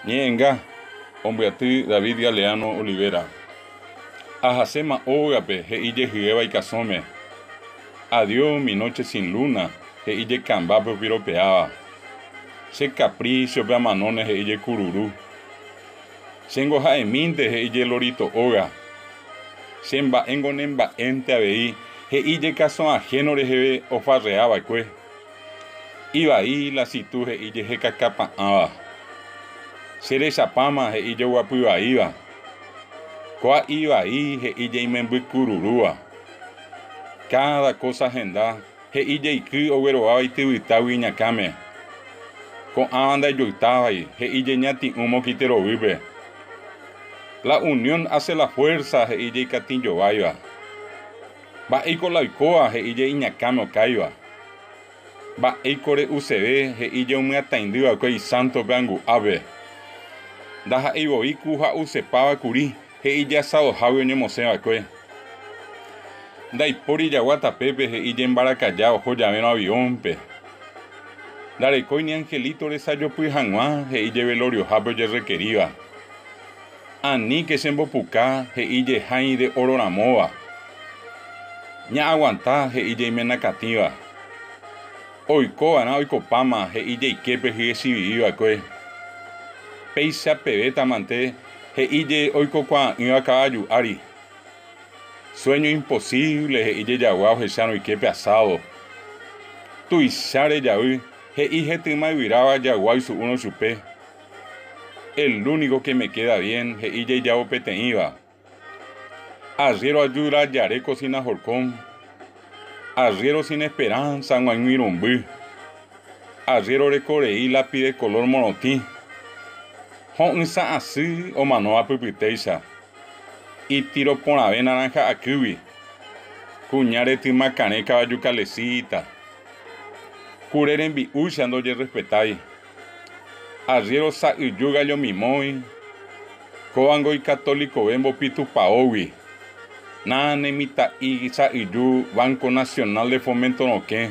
Ñe'ẽnga, ombyaty David Galeano Olivera. Ahaséma ógape, he'i jehyéva ikasõme. Adiós, mi noche sin luna, he'i jekambápe opiropeáva. Che capricho-pe amanóne, he'i jekururu. Chéngo ha'emínte, he'i je lorito óga. Che mba'éngo ne mba'énte avei, he'i je kasõ ajeno reheve ofarrea va'ekue. Ivai la situ he'i jehekakapa'ãva. Che rechapáma he'i joguapy vaíva. Kóa ivai he'i jeimembykururúva. Káda kósa henda he'i jeiky oguerováva ityvytágui iñakãme. Ko'ãva ndaijoytávai he'i jeñati'ũ mokiterovýpe. La unión hace la fuerza he'i jeikatĩjováiva. Mba'éiko la oikóva, he'íje iñakãme okáiva. Mba'éiko re'useve, he'íje omyataindy va'ekue isántope angu'ápe. Ndaha'éi voi ku ha'usepáva kuri, he'íje asadohágui oñemosẽ va'ekue. Ndaipóri jagua tapépe, he'íje mbarakaja oho javérõ aviónpe. Ndarekói ni angelito resajopy hag̃ua, he'íje veloriohápe ojerrekeríva. Aníke chembopuka, he'i jehái de óro ramóva. Ña'aguanta, he'i jeiména katĩva. Oiko va'erã oikopáma, he'i jeiképe hye chivii va'ekue. Péicha pevéta mante, he'i je oikokuaa'ỹva kavaju ári. Sueño imposible, he'i jejagua ohechárõ iképe asado. Tuicha rejavy, he'i hetyma yvyráva jagua oisu'úrõ chupe. El único que me queda bien, he'i jejavo peteĩva. Arriero ayuda jare cocina horcón. Arriero sin esperanza g̃uaig̃uirũmby. Arriero rekorei lápiz de color morotĩ. Ho'ysã asy omanóva pypytéicha. Itiro porãve naranja akýgui. Kuña retyma karẽ kavaju kalecita. Kure rembi'úicha ndojerrespetái. Arriero sa'yju gallo mimói, kóvango ikatolikove mbopi tupaógui. Na ne mitã'i sa'yju Banco Nacional de Fomento rokẽ.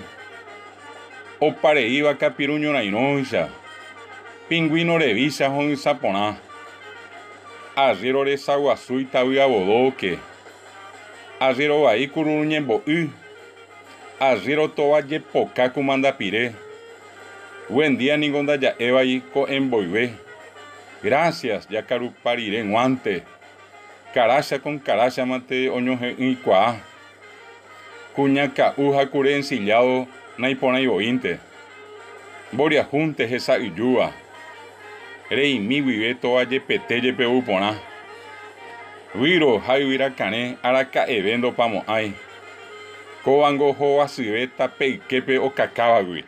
Opareíva kapiru ñorairõicha, pingüino revícha ho'ysã porã. Arriero resa guasu itavy avodóke. Arriero vai kururu ñembo'y. Arriero tova jepoka kumandapire. Buen día ningo ndaja'évai ko'ẽ mboyve. Gracias jakarupa rire g̃uánte. Karácha con karácha mante oñohe'ỹikuaa. Kuña ka'u ha kure ensillado naiporãi voínte. Mboriahúnte hesa'yjúva. Reimi guive tova jepete jepe ou porã. Výro ha yvyra karẽ araka'eve ndopamo'ãi. Kóvango hovasyve tape yképe okakávagui.